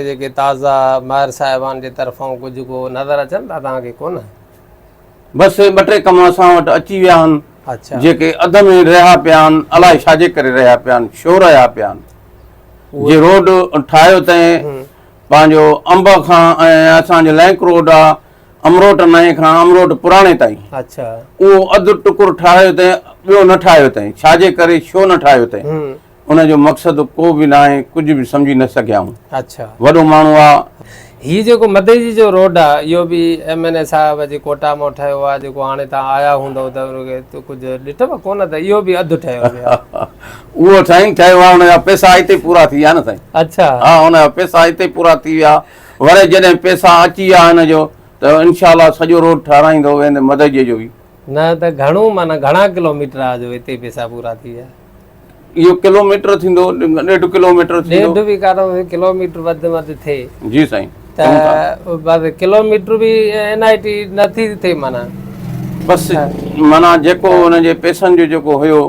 جيڪي تازا ماهر صاحبان جي طرفان ڪجهه ڪو نظر اچن ٿا توهان کي ڪونه؟ بس ٻه ٽي ڪم اسان وٽ اچي ويا آهن جيڪي اڌ ۾ رهيا پيا آهن الائي ڇا جي ڪري رهيا پيا آهن ڇو رهيا پيا آهن جي روڊ ٺاهيو تنهن پنهنجو انب کان ۽ اسان جو لنڪ روڊ آ امروٽ نئين کان امروٽ پراڻي تائين اهو اڌ ٽڪر ٺاهيو تنهن ٻيو نه ٺاهيو تنهن ڇا جي ڪري ڇو نه ٺاهيو تنهن ان جو مقصد ڪو به ناهي ڪجهه به سمجهي نه سگهيا آهيون. اڇا. وڏو ماڻهو آ. هي جيڪو مدئجي جو روڊ آ اهو به ايم اين اي صاحب جي ڪوٽا مان ٺهيو آ جيڪو هاڻي توهان آيا هوندؤ ته ان کي ڪجهه ڏٺو ڪونه ته اهو به اڌ ٺهيو پيو آ. اهو سائين ٺهيو آ ان جا پئسا اتي پورا ٿي ويا نه سائين. اڇا. ها ان جا پئسا اتي پورا ٿي ويا وري جڏهن پئسا اچي ويا هن جو ته انشاء الله سڄو روڊ ٺهرائيندو ويندي مدئجي جو به. نه ته گهڻو معنيٰ گهڻا ڪلوميٽر آ جو اتي پئسا پورا ٿي ويا. اهو ڪلو ميٽر ٿيندو ڏيڍ ڪلو ميٽر ٿيندو. ڏيڍ به ڪانه ڪلو ميٽر وڌ ۾ وڌ ٿئي. جي سائين ته بس ڪلو ميٽر به اين آء ٽي نه ٿي ٿئي معنيٰ. بس معنيٰ جيڪو انهن جي پئسن جو جيڪو هيو.